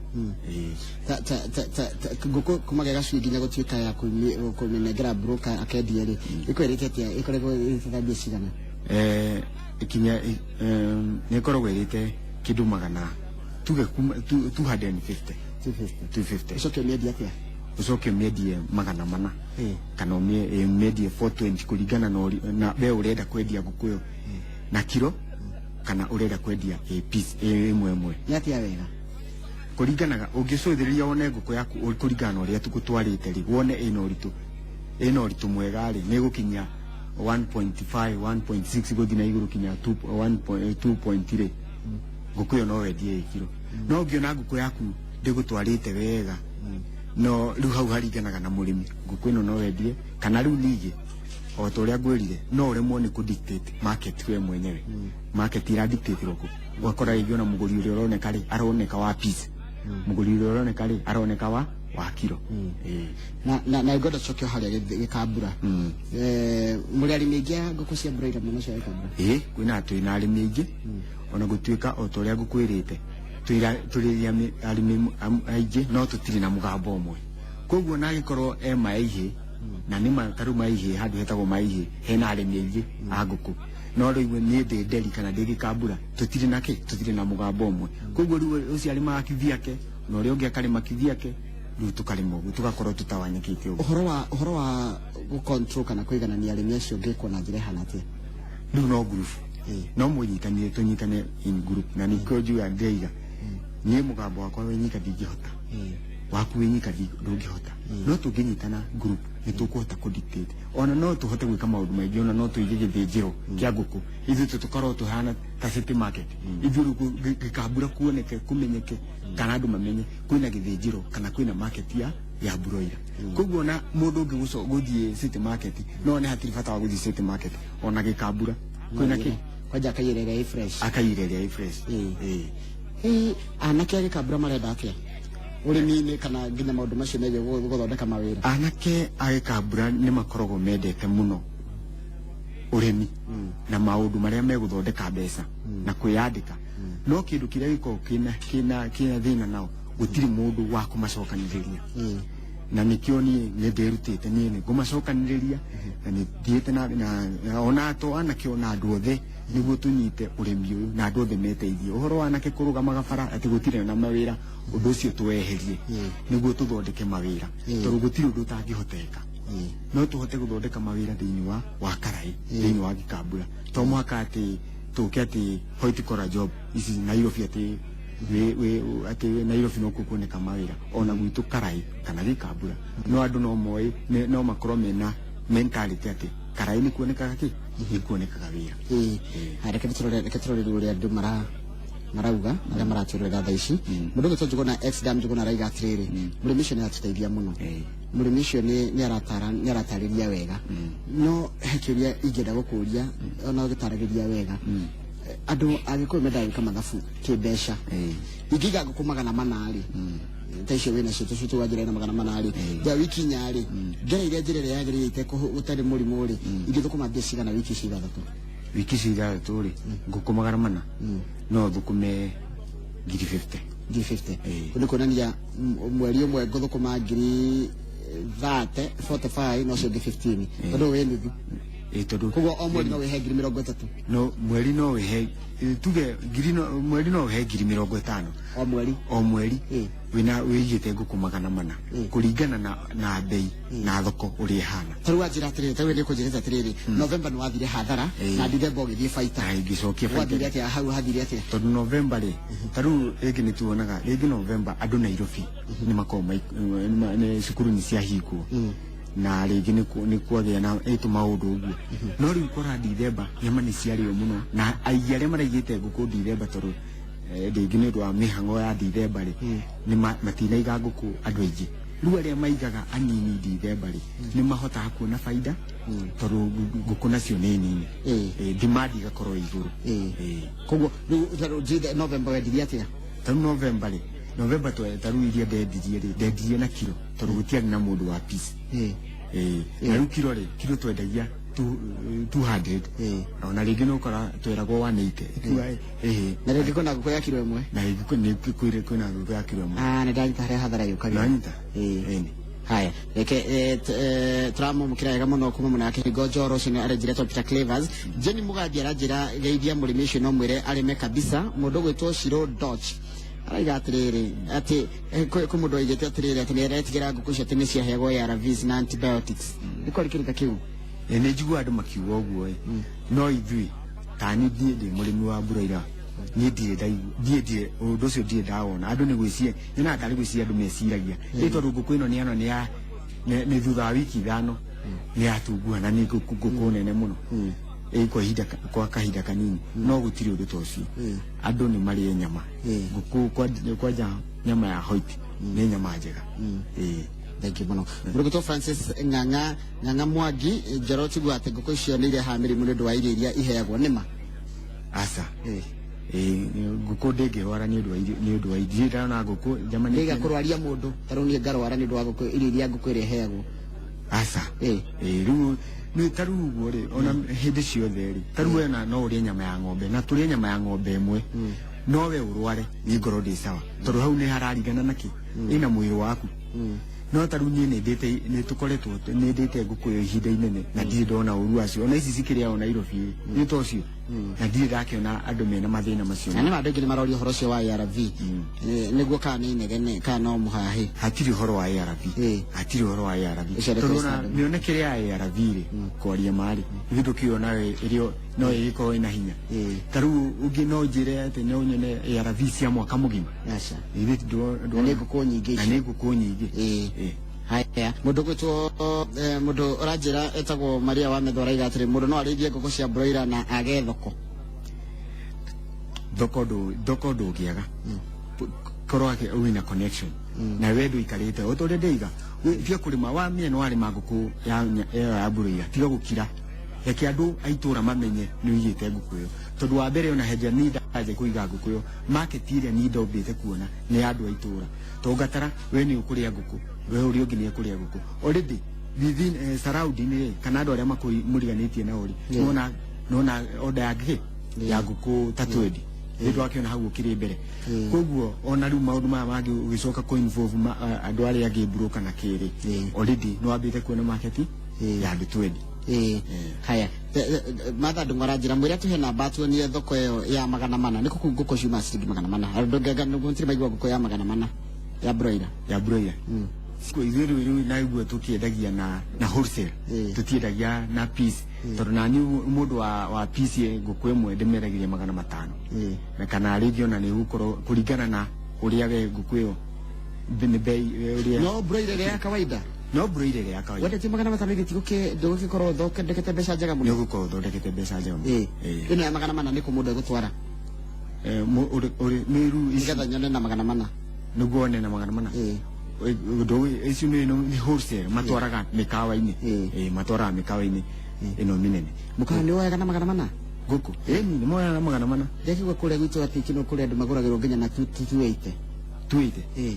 Ta ta ta ta ta- ngũkũ kuma ge gacui nginya gũtuĩka ya kũmĩnengera broker akendie rĩ, ĩkwĩrĩte atĩa? Ĩkoragwo ĩrĩte mbia cigana? Ikinya nĩ ĩkoragwo ĩrĩte kĩndũ magana tuge kuma 250. 250? 250. Ũcoke ũmĩendie atĩa? Ũcoke ũmĩendie 400 kana ũmĩendie 420, kũringana na na we ũrenda kwendia ngũkũ ĩyo na kiro kana ũrenda kwendia a piece ĩmwe ĩmwe. Nĩ atĩa wega? Kũringanaga, ũngĩcũthĩrĩria wone ngũkũ yaku kũringana na ũrĩa tũgũtwarĩte rĩ, wone ĩna ũritũ mwega rĩ, nĩ ĩgũkinyia 1.5, 1.6 gũthiĩ na igũrũ kinya 2.2 rĩ, ngũkũ ĩyo no wendie ĩ kiro. No ũngĩona ngũkũ yaku ndĩgũtwarĩte wega, no rĩu hau haringanaga na mũrĩmi, ngũkũ ĩno no wendie kana rĩu ningĩ o ta ũrĩa ngwĩrire, no ũremwo nĩ kũ dictate market we mwenyewe. Market ira dictate roko, ũgakora rĩngĩ ona mũgũri ũrĩa ũroneka rĩ, aroneka wa piece, mũgũri ũrĩa ũroneka rĩ, aroneka wa kiro. Na ngwenda coke o harĩa gĩkambura. Mũrĩ arĩmi aingĩ a ngũkũ cia broiler mũno cia gĩkambura? Ĩĩ, kwĩna, twĩna arĩmi aingĩ, ona gũtuĩka o ta ũrĩa ngũkwĩrĩte tũrĩ arĩmi aingĩ, no tũtirĩ na mũgambo ũmwe. Koguo na angĩkorwo e maihĩ na nĩ ma tarĩu maihĩ, handũ hetagwo maihĩ hena arĩmi aingĩ a ngũkũ, no rĩu niĩ ndĩ nderi kana ndĩ gĩkambura, tũtirĩ na kĩ, tũtirĩ na mũgambo ũmwe. Koguo rĩu ũcio arĩmaga kivyake na ũrĩa ũngĩ akarĩma kivyake, rĩu tũkarĩma ũguo, tũgakorwo tũtawanyĩkĩte ũguo. Ũhoro wa gũ-control kana kũiganania arĩmi acio ũngĩkwo na njĩra ĩhana atĩa? Rĩu no group, no mũnyitanie, tũnyitane in group, na nĩkĩo njuga ndĩiga niĩ mũgambo wakwa wĩ nyika ndingĩhota, waku wĩ nyika ndũngĩhota, no tũngĩnyitana group nĩ tũkũhota kũ dictate, ona no tũhote gwĩka maũndũ maingĩ, ona no tũige gĩthĩnjĩro kĩa ngũkũ ithuĩ tũkorwo tũhana ta city market. Ithuĩ rĩu gĩkambura kuoneke, kũmenyeke kana andũ mamenye kwĩna gĩthĩnjĩro kana kwĩna market ya broiler. Koguo ona mũndũ ũngĩ gũthiĩ city market, no one hatirĩ bata wa gũthiĩ city market, ona gĩkambura kwĩna kĩ. Kwanja akaiyĩra ĩrĩa ĩ fresh. Akaiyĩra ĩrĩa ĩ fresh. Ĩ anake a gĩkambura marenda atĩa ũrĩmi-inĩ kana nginya maũndũ macio megiĩ gũthondeka mawĩra? Anake a gĩkambura nĩ makoragwo mendete mũno ũrĩmi na maũndũ marĩa megũthondeka mbeca na kwĩyandĩka, no kĩndũ kĩrĩa gĩkoragwo kĩna thĩna nao, gũtirĩ mũndũ wa kũmacokanĩrĩria. Na nĩkĩo niĩ nĩ ndĩrutĩte, niĩ nĩ ngũmacokanĩrĩria na nĩ thiĩte na ona to anake, ona andũ othe, nĩguo tũnyite ũrĩmi ũyũ na andũ othe meteithie. Ũhoro wa anake kũrũgamaga bara atĩ gũtirĩ na mawĩra, ũndũ ũcio tũweherie nĩguo tũthondeke mawĩra, tondũ gũtirĩ ũndũ ũtangĩhoteka. No tũhote gũthondeka mawĩra thĩinĩ wa karai, thĩinĩ wa gĩkambura. To mũhaka atĩ tũke atĩ white collar job ici Nairobi, atĩ wĩ atĩ Nairobi no kuoneka mawĩra, ona gwitũ karai kana gĩkambura no andũ no moĩ no makorwo mena mentality atĩ karai nĩ kuonekaga kĩ, nĩ kuonekaga wĩra. Haya, reke tũrore rĩu ũrĩa andũ marauga arĩa maratwĩrorera thaa ici. Mũndũ ũgwĩtwo Njũgũna X Dam Njũgũna araiga atĩrĩrĩ, mũrĩmi ũcio nĩ aratũteithia mũno, mũrĩmi ũcio nĩ aratarĩria wega, no he kĩũria ingĩenda gũkũria ona ũgĩtaragĩria wega. Andũ a Gĩkũyũ mendaga gwĩka mathabu kĩmbeca. Ingĩiga ngũkũ 400 rĩ, ta icio wĩna cio tũcui tũu wanjĩra na 400 rĩ, ya wiki 4 rĩ, ngereire njĩra ĩrĩa yagĩrĩire gũtarĩ mũrimũ rĩ, ingĩthũkũma mbia cigana wiki ici 6? Wiki ici 6 rĩ, ngũkũ 400 no thũkũme ngiri 50. Ngiri 50? Ĩĩ. Kũ nĩ kuonania mweri ũmwe ngũthũkũma ngiri 30, 45, na ũcio ũngĩ 15, tondũ wĩ nuthu. Ĩ tondũ Koguo o mweri no wĩhe 30,000? No mweri no wĩhe, tuge ngiri, no mweri no wĩhe 50,000. O mweri? O mweri. Wĩna wĩigĩte ngũkũ 400, kũringana na bei na thoko ũrĩa ĩhana. Ta rĩu wanjĩra atĩrĩrĩ, ta rĩu nĩ kũnjĩrĩte atĩrĩrĩ, November nĩ wathire hathara na December ũgĩthiĩ baita. Na ingĩcokia Gwathire baita. atĩa hau? Hathire atĩa? Tondũ November rĩ, ta rĩu rĩngĩ nĩ tuonaga rĩngĩ November andũ Nairobi nĩ makoragwo nĩ cukuru nĩ ciahingwo na rĩngĩ nĩ kwagĩa na ĩtũ maũndũ ũguo, no rĩu kora Dithemba nyama nĩ ciarĩo mũno na aigi arĩa maraigĩte ngũkũ Dithemba, tondũ rĩngĩ nĩ ũndũ wa mĩhang'o ya Dithemba rĩ, nĩ matinaiga ngũkũ andũ aingĩ. Rĩu arĩa maigaga anini Dithemba rĩ, nĩ mahotaga kuona baida tondũ ngũkũ nacio nĩ nini. Demand igakorwo ĩ igũrũ. Koguo rĩu ta rĩu November wendirie atĩa? Ta rĩu November rĩ, November ta rĩu iria ndendirie rĩ, ndendirie na kiro tondũ gũtiarĩ na mũndũ wa piece. Na rĩu kiro rĩ, kiro twendagia 200. Ona rĩngĩ no ũkora tweragwo 180. Ĩkiuga ĩhĩ. Na rĩngĩ kwĩna ngũkũ ya kiro 1? Na rĩngĩ kwĩna ngũkũ ya kiro 1. Ah, nĩ ndanyita harĩa hathara yũkagĩra. Nanyita. Ĩni. Haya, reke tũramũmũkĩra wega mũno kuma mwena wa Kĩhingo Njoro. Ũcio nĩ arenjĩra twa Peter Clavers. Jenny Mũgambi aranjĩra geithia mũrĩmi ũcio, no mwĩre arĩme kabisa. Mũndũ gwĩtwo Shiro Doch araiga atĩrĩrĩ atĩ kwĩ mũndũ oigĩte atĩrĩrĩ atĩ nĩ aretigĩra ngũkũ icio atĩ nĩ ciaheagwo ARVs na antibiotics. Nĩ kwarĩ kĩndũ ta kĩu? Nĩ njiguaga andũ makiuga ũguo ĩ, no ithuĩ ta niĩ ndĩ mũrĩmi wa broiler, niĩ ndirĩ ndaigua, niĩ ndirĩ ũndũ ũcio ndirĩ ndawona. Andũ nĩ gwĩciria, nyonaga tarĩ gwĩciria andũ meciragia ĩ, tondũ ngũkũ ĩno nĩ ano nĩ ya nĩ thutha wa wiki 5 nĩ yatunguha na nĩ ngũkũ nene mũno ĩ kwa ihinda kwa kahinda kanini, no gũtirĩ ũndũ ta ũcio. Andũ nĩ marĩe nyama ngũkũ, kwanja nyama ya white nĩ nyama njega ĩ. Thank you mũno. Mũrũgũtwo Francis Ng'ang'a Ng'ang'a Mwangi Njoro tiguo atĩ ngũkũ icio nĩ irehaga mĩrimũ nĩ ũndũ wa irio iria iheagwo, nĩma? Aca. Ĩ, ngũkũ ndĩngĩrwara nĩ ũndũ wa irio, nĩ ũndũ wa irio ndĩrona ngũkũ njamanĩtie. Nĩiga kũrwaria mũndũ, ta rĩu niĩ ngarwara nĩ ũndũ wa ngũkũ, irio iria ngũkũ ĩrĩa ĩheagwo? Aca. Ĩ, rĩu nĩ ta rĩu ũguo rĩ, ona hĩndĩ ciothe rĩ, ta rĩu we na no ũrĩe nyama ya ng'ombe na tũrĩe nyama ya ng'ombe ĩmwe, no we ũrware, niĩ ngorwo ndĩ sawa, tondũ hau nĩ hararingana na kĩ ĩna mwĩrĩ waku. No ta rĩu niĩ nĩ ndĩte, nĩ tũkoretwo nĩ ndĩte ngũkũ ĩyo ihinda inene na ndirĩ ndona ũru wacio. Ona ici cikĩrĩagwo Nairobi rĩ, nĩ ta ũcio, na ndirĩ ndakĩona andũ mena mathĩna macio. Na nĩ ma andũ aingĩ nĩ maroria ũhoro ũcio wa ARV. Nĩguo kana nĩ inegene kana no mũhahĩ. Hatirĩ ũhoro wa ARV. Hatirĩ ũhoro wa ARV. Ũcio nĩ tondũ ona standard. mĩonekere ya ARV rĩ, kwaria marĩ ithuĩ ndũkĩona ĩrĩa no ĩgĩkorwo ĩna hinya. Ta rĩu ũngĩ no njĩre atĩ no nyone ARV cia mwaka mũgima? Aca. Ithuĩ Na nĩ ngũkũ nyingĩ na icio. Nĩ ngũkũ nyingĩ. Haya, mũndũ gwĩtwo mũndũ ũranjĩra etagwo Maria wa Metho araiga atĩrĩ, mũndũ no arĩithie ngũkũ cia broiler na age thoko? Thoko ndũngĩaga, korwo ake wĩna connection na we ndũikarĩte o ta ũrĩa ndĩiga. Tiga kũrĩma wamenya nĩ warĩma ngũkũ ya ĩyo ya broiler, tiga gũkira, reke andũ a itũra mamenye nĩ ũigĩte ngũkũ ĩyo, tondũ wa mbere ona hĩndĩ ĩrĩa niĩ ndanjia kũiga ngũkũ ĩyo, market ĩrĩa niĩ ndombĩte kuona nĩ ya andũ a itũra, tondũ ngatara we nĩ ũkũrĩa ngũkũ, we ũrĩa ũngĩ nĩ ekũrĩa ngũkũ already within surrounding rĩ, kana andũ arĩa mũriganĩtie nao rĩ, nona order ya ngĩ ya ngũkũ ta 20 nĩ ndwakĩona hau ũkĩrĩ mbere. Koguo ona rĩu maũndũ maya mangĩ ũgĩcoka kũ involve andũ arĩa angĩ broker na kĩrĩ, already nĩ wambĩte kuona market ya andũ 20. Haya, Martha Ndung'u aranjĩra mwĩre atũhe namba tuonie thoko ĩyo ya 400. Nĩ kũu ngũkũ ciuma ciringi 400? Andũ gũtirĩ maigua ngũkũ ya 400 ya broiler. Ya broiler. Siku ithuĩ rĩu na iguo tũkĩendagia na wholesale, tũtiendagia na piece, tondũ nani mũndũ wa piece ngũkũ ĩmwe ndĩmendagĩria 500 na kana rĩngĩ ona nĩ gũkorwo kũringana na ũrĩa we ngũkũ ĩyo nĩ bei ũrĩa. No broiler ĩrĩa ya kawaida? No broiler ĩrĩa ya kawaida. Wendetie 500 gĩtigũkĩ ndũgũgĩkorwo ũthondekete mbeca njega nĩ mũno? Ũgũkorwo ũthondekete mbeca njega mũno. Ĩno ya 400 nĩ kũ mũndũ egũtwara? Nĩ rĩu ici nĩgetha nyone na 400. Nĩguo one na 400. Ũndũ icio nĩ wholesale matwaraga mĩkawa-inĩ. Matwaraga mĩkawa-inĩ ĩno mĩnene. Mũkawa nĩ woyaga na 400? Ngũkũ ĩni nĩ moyaga na 400. Ndekigua kũrĩa gwitũ atĩ kĩno kũrĩa andũ magũragĩrwo nginya na 280. 280.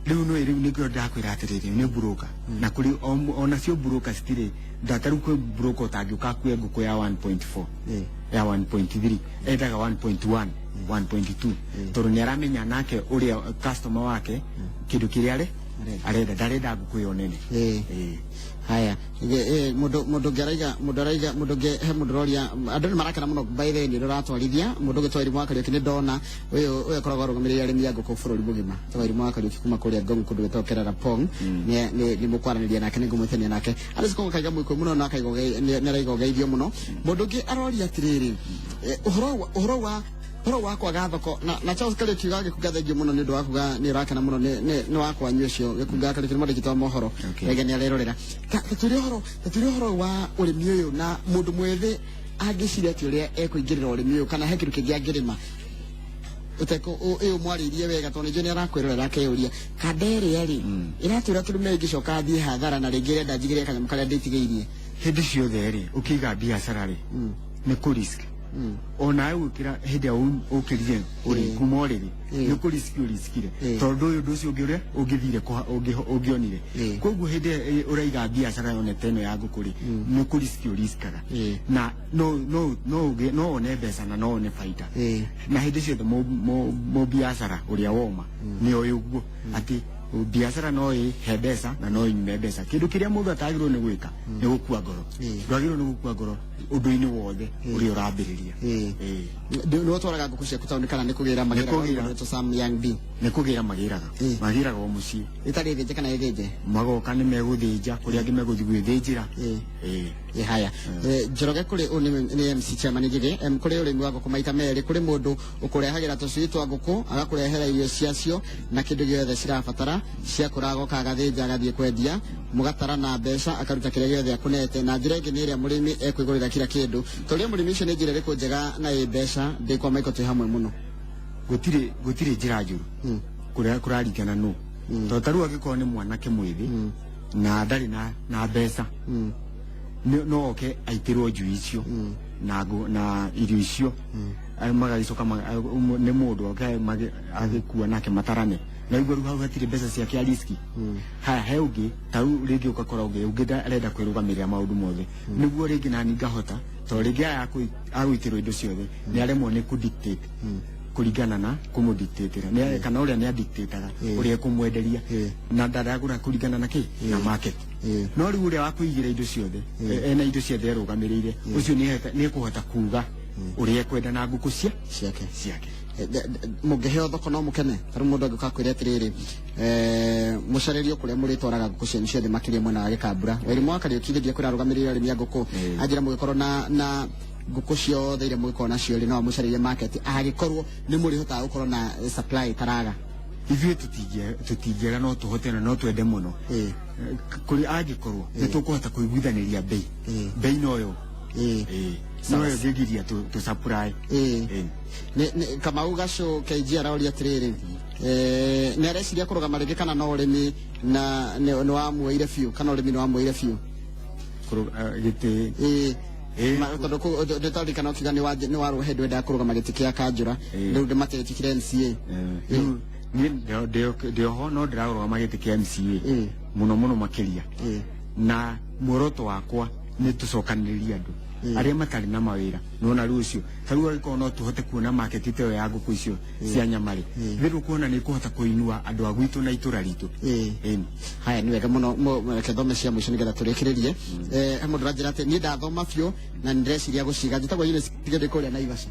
Rĩu no rĩu nĩkĩo ndakwĩra atĩrĩrĩ, nĩ broker na kũrĩ onacio broker citirĩ ndataru kwĩ broker ũtangĩũka akue ngũkũ ya 1.4, ya 1.3, endaga 1.1, 1.2, tondũ nĩ aramenya nake ũrĩa customer wake kĩndũ kĩrĩa arĩ Arenda. Arenda ndarenda ngũkũ ĩyo nene. Ĩĩ. Haya, mundu mundu ũngĩ araiga, mundu araiga, mundu ũngĩ, he mundu ũroria, andũ nĩ marakena mũno by the way nĩ ũratwarithia. Mundu ũngĩ Wairimu wa Kariũki, nĩ ndona ũyũ, ũyũ akoragwo arũgamĩrĩire arĩmi a ngũkũ bũrũri mũgima, Wairimu wa Kariũki kuma kũrĩa Ngong, kũndũ gwĩtagwo Kerarapong. Nĩ mũkwaranĩria nake, nĩ ngũmwĩtania nake. Alice Kongo kaiga mũikũ mũno na akaiga nĩ araiga ũgeithio mũno. Mũndũ ũngĩ aroria atĩrĩrĩ, ũhoro wa kwaga thoko na Charles Kariũki gagĩkunga, thengio mũno nĩ ũndũ wa kuga nĩ ũrakena mũno nĩ wa kwanyu ũcio gĩkunga Kariũki nĩ mwandĩki wa mohoro. Rĩngĩ nĩ arerorera. Ta tũrĩ ũhoro wa ũrĩmi ũyũ, na mũndũ mwĩthĩ angĩciria atĩ ũrĩa ekũingĩrĩra ũrĩmi ũyũ, kana he kĩndũ kĩngĩ angĩrĩma ũteko ũyũ mwarĩirie wega, tondũ nĩnjũĩ nĩ arakwĩrorera akeyũria kanda ĩrĩa rĩ ĩratwĩra tũrĩme ĩngĩcoka thiĩ hathara, na rĩngĩ ĩrenda njigĩre kanyamũ karĩa ndĩtigĩirie. Hĩndĩ ciothe rĩ, ũkĩiga biacara rĩ, nĩ kũ risk. Onawe gwĩkĩra hĩndĩ ĩrĩa ũkĩrire ũrĩ kuma ũrĩrĩ, nĩ kũ risk ũriskire, tondũ ũyũ ũndũ ũcio ũngĩ ũrĩa ũngĩthire ũngĩonire. Koguo hĩndĩ ĩrĩa ũraiga biacara yone ta ĩno ya ngũkũ rĩ, nĩ kũ risk ũriskaga, na no wone mbeca na no wone baita. Na hĩndĩ ciothe mũ biacara ũrĩa woma nĩ oĩ ũguo atĩ biacara no ĩhe mbeca na no ĩnyume mbeca. Kĩndũ kĩrĩa mũndũ atagĩrĩirwo nĩ gwĩka nĩ gũkua ngoro. Ndwagĩrĩirwo nĩ gũkua ngoro ũndũ-inĩ wothe ũrĩa ũrambĩrĩria. Nĩ ũtwaraga ngũkũ ciaku taũni kana nĩ kũgĩra magĩraga? Kũgĩra. Mũndũ Sam Young B. Nĩ kũgĩra magĩraga. Magĩraga o mũciĩ. Ĩtarĩ thĩnje kana ĩthĩnje? Magoka, nĩ megũthĩnja, kũrĩa angĩ megũthiĩ gwĩthĩnjĩra. Ĩĩ. Ĩ haya. Njoroge kũrĩ ũyũ nĩ MC chairman Ngigĩ. Kũrĩ ũrĩmi wa ngũkũ maita merĩ, kũrĩ mũndũ ũkũrehagĩra tũcui twa ngũkũ, agakũrehera irio ciacio na kĩndũ gĩothe cirabatara, ciakũra agoka agathĩnja, agathiĩ kwendia, mũgatara na mbeca, akaruta kĩrĩa gĩothe akũnete. Na njĩra ĩngĩ nĩ ĩrĩa mũrĩmi ekwĩgũrĩra kila kĩndũ. Tũrĩa mũrĩmi ũcio, nĩ njĩra ĩrĩkũ njega na ĩ mbeca? Ndĩ kwa Michael, twĩ hamwe mũno. Gũtirĩ njĩra njũru. Kũrĩa kũraringana nũ, tondũ ta rĩu angĩkorwo nĩ mwanake mwĩthĩ na ndarĩ na mbeca, no oke aitĩrwo njui icio na irio icio. Magagĩcoka nĩ mũndũ oke agĩkua nake matarane na rĩu hau hatirĩ mbeca ciake a risk. Haya, he ũngĩ ta rĩu rĩngĩ ũgakora ũngĩ arenda kwĩrũgamĩrĩra maũndũ mothe, nĩguo rĩngĩ nani ngahota, tondũ rĩngĩ aya agũitĩrwo indo ciothe nĩ aremwo nĩ kũ dictate kũringana na kũmũdictatĩra. Kana ũrĩa nĩ adictataga ũrĩa ekũmwenderia na ndaragũra kũringana na kĩ na market. No rĩu ũrĩa wa kũigĩra indo ciothe, ena indo ciothe arũgamĩrĩire, ũcio nĩ ekũhota kuga ũrĩa ekwenda na ngũkũ cia ciake. Ciake. Mũngĩheo thoko no mũkene? Tarĩu mũndũ angĩũka akwĩre atĩrĩrĩ, mũcarĩrio kũrĩa mũrĩtwaraga ngũkũ cianyu ciothe, makĩria mwena wa Gĩkambura. Wairimu wa Kariũki gĩthiĩ kũrĩa arũgamĩrĩire arĩmi a ngũkũ, anjĩra mũgĩkorwo na ngũkũ ciothe iria mũgĩkorwo nacio rĩ, no amũcarĩrie market angĩkorwo nĩ mũrĩhotaga gũkorwo na supply taraga. Ithuĩ tũtingĩaga, no tũhote na no twende mũno. Kũrĩ angĩkorwo nĩ tũkũhota kũiguithanĩria bei, bei noyo. Ĩĩ, noyo ngĩgiria tũ supply. Ĩĩ. Nĩ Kamau Gacũ KG aroria atĩrĩrĩ, nĩ areciria kũrũgama rĩngĩ kana no ũrĩmi na nĩ wamuoire biũ, kana ũrĩmi nĩ wamuoire biũ? Gĩtĩ? Ĩĩ. Ĩĩ. Tondũ nĩ twarikana ũkiuga nĩ warũ hĩndĩ wendaga kũrũgama gĩtĩ kĩa kanjũra, rĩu ndĩmatĩtikire MCA. Rĩu niĩ ndĩoho no ndĩrarũgama gĩtĩ kĩa MCA mũno mũno makĩria, na muoroto wakwa nĩ tũcokanĩrĩrie andũ arĩa matarĩ na mawĩra. Nona rĩu ũcio ta rĩu angĩkorwo no tũhote kuona market ta ĩyo ya ngũkũ icio cia nyama rĩ, rĩu kuona nĩ kũhota kũinua andũ a gwitũ na itũra ritũ. Ĩni. Haya, nĩ wega mũno. Reke thome cia mũico nĩgetha tũrĩkĩrĩrie. He mũndũ ũranjĩra atĩ niĩ ndathoma biũ na nĩ ndĩreciria gũciga, njĩtagwo Eunice ndĩ kũrĩa Naivasha.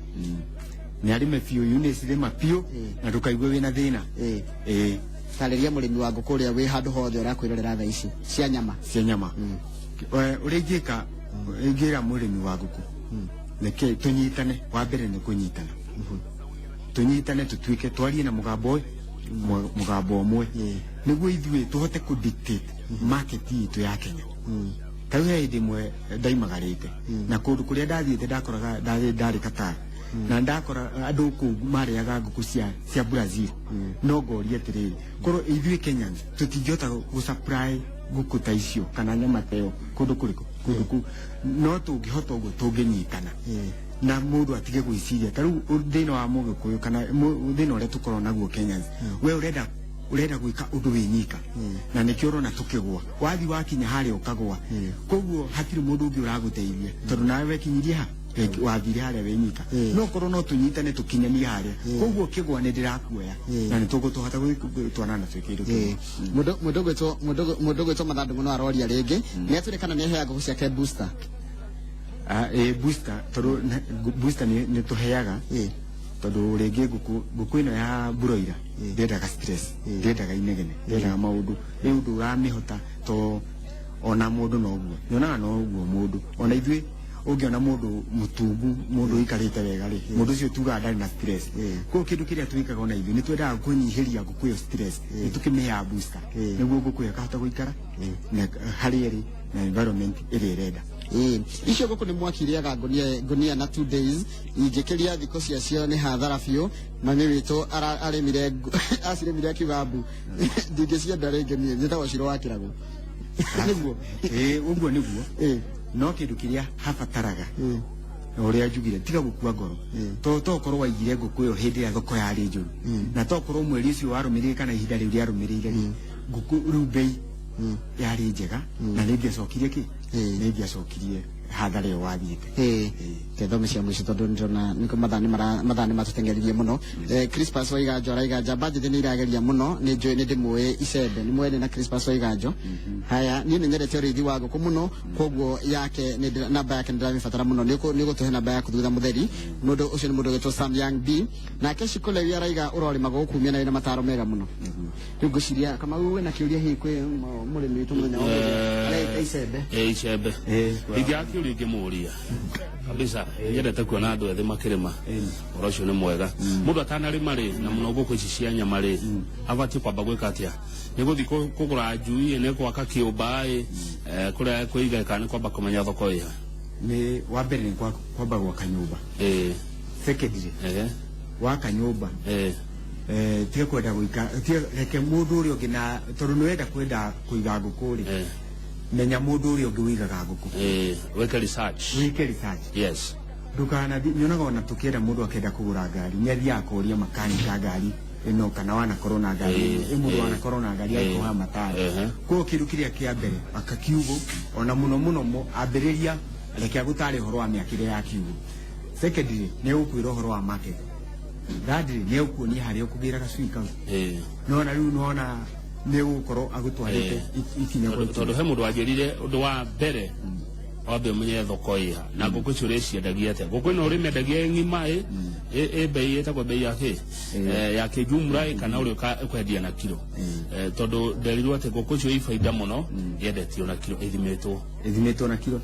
Nĩ arĩme biũ, Eunice, rĩma biũ na ndũkaigue wĩna thĩna. Ĩĩ. Tarĩria mũrĩmi wa ngũkũ ũrĩa wĩ handũ hothe ũrakwĩrorera thaa ici cia nyama. Cia nyama. Ũrĩa ingĩka, ingĩra mũrĩmi wa ngũkũ, nĩkĩ tũnyitane. Wa mbere nĩ kũnyitana, tũnyitane, tũtuĩke twarie na mũgambo ũyũ, mũgambo ũmwe, nĩguo ithuĩ tũhote kũ dictate market itũ ya Kenya. Ta rĩu he hĩndĩ ĩmwe ndaimagarĩte na kũndũ kũrĩa ndathiĩte, ndakoraga ndarĩ Qatar na ndakora andũ kũu marĩaga ngũkũ cia Brazil. No ngoria atĩrĩrĩ, korwo ithuĩ Kenyans tũtingĩhota gũ supply ngũkũ ta icio kana nyama ta ĩyo kũndũ kũrĩkũ, kũndũ kũu no tũngĩhota ũguo tũngĩnyitana na mũndũ atige gwĩciria ta rĩu thĩna wa mũgĩkũyũ kana thĩna ũrĩa tũkoragwo naguo Kenyans, we ũrenda gwĩka ũndũ wĩ nyika, na nĩkĩo ũrona tũkĩgwa. Wathi wakinya harĩa ũkagwa, koguo hatirĩ mũndũ ũngĩ ũragũteithia tondũ nawe wekinyirie ha. Wathire harĩa wĩ nyika. Mm. No korwo no tũnyitane tũkinyanie harĩa, koguo kĩgwa nĩ ndĩrakuoya na nĩ tũgũtũhota gũtwarana na twĩke kĩndũ kĩmwe. Mũndũ ũgwĩtwo Mathandũng'ũ no aroria rĩngĩ nĩ atwĩre kana nĩ aheaga ngũkũ ciake booster. Ah, ĩ booster, tondũ booster nĩ tũheaga, tondũ rĩngĩ ngũkũ ĩno ya broiler ndĩendaga stress, ndĩendaga inegene, ndĩendaga maũndũ rĩu ndũramĩhota to ona mũndũ noguo nyonaga noguo mũndũ ona ithuĩ ũngĩona mũndũ mũtungu, mũndũ ũikarĩte wega rĩ, mũndũ ũcio tugaga ndarĩ na stress. Koguo kĩndũ kĩrĩa twĩkaga ona ithuĩ nĩ twendaga kũnyihĩria ngũkũ ĩyo stress, nĩ tũkĩmĩheaga booster nĩguo ngũkũ ĩyo ĩkahota gũikara na harĩa ĩrĩ na environment ĩrĩa ĩrenda. Ĩĩ, icio ngũkũ nĩ mwaki irĩaga ngũnia na 2 days, ingĩkĩria thikũ ciacio nĩ hathara biũ. Mami witũ arĩmire acirĩmire akiuga mbu, ndingĩcienda rĩngĩ niĩ. Njĩtagwo Ciro wa Kĩrago nĩguo. Ĩĩ, ũguo nĩguo. No kĩndũ kĩrĩa habataraga na ũrĩa njugire, tiga gũkua ngoro, to ũkorwo waigire ngũkũ ĩyo hĩndĩ ĩrĩa thoko yarĩ njũru, na to ũkorwo mweri ũcio warũmĩrĩire kana ihinda rĩu rĩarũmĩrĩire rĩ, ngũkũ rĩu mbei yarĩ njega na nĩ ingĩacokirie kĩ, nĩ ingĩacokirie hathara ĩyo wathiĩte. Ĩĩ, tethome cia mũico tondũ ndĩrona nĩko mathaa nĩ matũteng'eririe mũno. Crispas Waiganjo araiga njamba njĩthĩ nĩ irageria mũno, nĩ njũĩ nĩ ndĩmũĩ icembe nĩ mwene na Crispas Waiganjo. Haya, niĩ nĩ nyendete ũrĩithi wa ngũkũ mũno, koguo yake namba yake nĩ ndĩramĩbatara mũno. Nĩ ũgũtũhe namba yaku thutha mũtheri. Mũndũ ũcio nĩ mũndũ ũgwĩtwo Sam Young B. Nake Shikolewi araiga ũrorĩma gũkũ na wĩna mataro mega mũno. Rĩu ngwĩciria Kamau wĩna kĩũria hihi kwĩ mũrĩmi witũ mũthenya wa ũmũthĩ areita icembe? Ĩ, icembe. Ingĩaga kĩũria ingĩmũria kabisa, nyendete kuona andũ ethĩ makĩrĩma, ũhoro ũcio nĩ mwega. Mũndũ atanarĩma rĩ, na mũno ngũkũ ici cia nyama rĩ, abatiĩ kwamba gwĩka atĩa? Nĩ gũthiĩ kũgũra njui, nĩ gwaka kĩũmba ĩ, kũrĩa kwĩiga, kana nĩ kwamba kũmenya thoko ĩha? Nĩ wa mbere nĩ kwamba gwaka nyũmba. Secondly, waka nyũmba, tiga kwenda gwĩka, tiga reke mũndũ ũrĩa ũngĩ, na tondũ nĩ wenda kwenda kũiga ngũkũ rĩ, menya mũndũ ũrĩa ũngĩ ũigaga ngũkũ. Wĩke research. Wĩke research. Ndukanathi nyonaga ona tũkĩenda mũndũ akenda kũgũra ngari nĩ athiaga kũria makanika ngari ĩno kana wanakorwo na ngari ĩno, ĩ mũndũ wanakorwo na ngari agĩkũha mataro. Koguo kĩndũ kĩrĩa kĩa mbere, aka kiugũ, ona mũno mũno ambĩrĩria, reke agũtare ũhoro wa mĩakĩre ya kiugũ. Secondly, nĩ egũkwĩra ũhoro wa market. Thirdly, nĩ egũkuonia harĩa ũkũgĩra gacui kau. Nona rĩu nona nĩ egũkorwo agũtwarĩte ikinya kwa Tondũ ikinya. He mũndũ wanjĩrire ũndũ wa mbere wambe ũmenye thoko ĩha na ngũkũ icio ũrĩciendagia atĩa. Ngũkũ ĩno ũrĩmĩendagia ĩ ng'ima ĩ bei ĩtagwo bei ya kĩ, ya kĩjumla ĩ, kana ũrĩa ũkwendia na kiro? Tondũ nderirwo atĩ ngũkũ icio i baida mũno yendetio na kiro ĩthimĩtwo. Ĩthimĩtwo na kiro.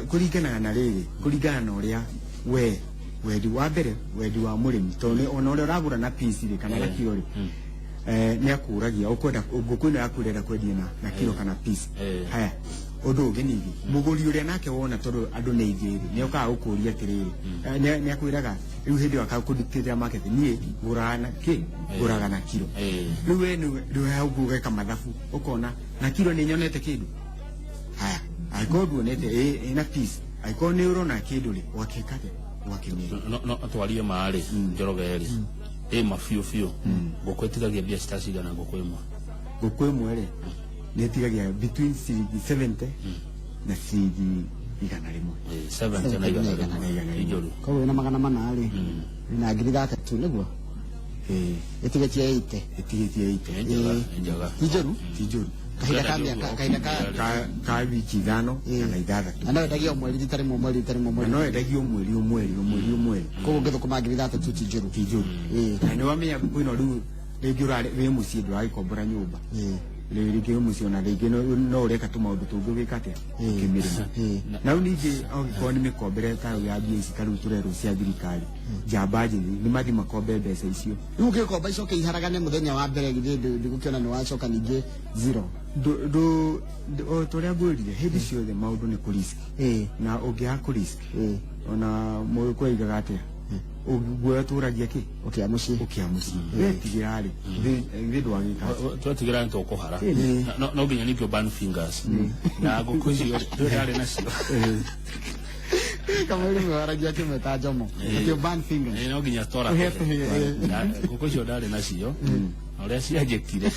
Kũringanaga na rĩrĩ, kũringana na ũrĩa we wendi wa mbere, wendi wa mũrĩmi, tondũ ona ũrĩa ũragũra na piece rĩ kana na kiro rĩ, nĩ akũragia ũkwenda ngũkũ ĩno yaku ũrenda kwendia na kiro kana piece. Haya, ũndũ ũngĩ ningĩ, mũgũri ũrĩa nake wona, tondũ andũ nĩ aingĩ rĩ, nĩ okaga gũkũria atĩrĩrĩ, nĩ akwĩraga rĩu hĩndĩ ĩyo akakũrutĩra market, niĩ ngũraga na kĩ, ngũraga na kiro. Rĩu we rĩu hau ũgeka mathabu ũkona na kiro nĩ nyonete kĩndũ. Haya, angĩkorwo nduonete ĩ na piece, angĩkorwo nĩ ũrona kĩndũ rĩ, ũgakĩka atĩa, ũgakĩmĩra. No twarie marĩ Njoroge rĩ, ĩ ma biũ biũ, ngũkũ ĩtigagia mbia citacigana ngũkũ ĩmwe? Ngũkũ ĩmwe rĩ, nĩ ĩtigagia between ciringi 70 na ciringi 100. 70 na igana 100. rĩmwe ijũru. Koguo wĩna 400 rĩ, wĩna 30,000 nĩguo? Ĩ. Ĩtigĩtie 80. Ĩtigĩtie 80. Nĩ njega, nĩ njega. Ti njũru. Ti njũru. Kahinda ka mĩaka, kahinda ka ka wiki 5 kana 6. Na no endagia o mweri rita rĩmwe, mweri rita rĩmwe, Na mweri. no endagio mweri o mweri o mweri o mweri. Koguo ũngĩthũkũma 30,000 ti njũru. Ti njũru. Na nĩ wamenya ngũkũ ĩno rĩu rĩngĩ ũrarĩ wĩ mũciĩ, ndũragĩkombora nyũmba. Rĩu rĩngĩ wĩ mũciĩ, ona rĩngĩ no ũreka tũmaũndũ tũngĩ ũgĩka atĩa, ũkĩmĩrĩma. Na rĩu ningĩ angĩkorwo nĩ mĩkombere ta rĩu ya mbia ici ta rĩu tũrerwo cia thirikari, njamba njĩthĩ nĩ mathi makombe mbeca icio. Rĩu ũngĩkomba icoke iharagane mũthenya wa mbere, githĩ ndũgũkĩona nĩ wacoka ningĩ zero? O ta ũrĩa ngwĩrire, hĩndĩ ciothe maũndũ nĩ kũ risk. Na ũngĩaga kũ risk, ona mũgĩkũyũ aigaga atĩa, guoya tũragia kĩ? Ũkĩa mũciĩ. Ũkĩa mũciĩ wetigĩra rĩ, thĩ ndwagĩka atĩa? Twetigĩra nĩ tũkũhara. No nginya ningĩ burn fingers na ngũkũ icio ndarĩ nacio. Kamau rĩmwe waragia akĩmwĩta Njomo atĩ burn fingers. No nginya twara Ũhe tũhĩe. Ngũkũ icio ndarĩ nacio. Na ũrĩa cianjĩkire,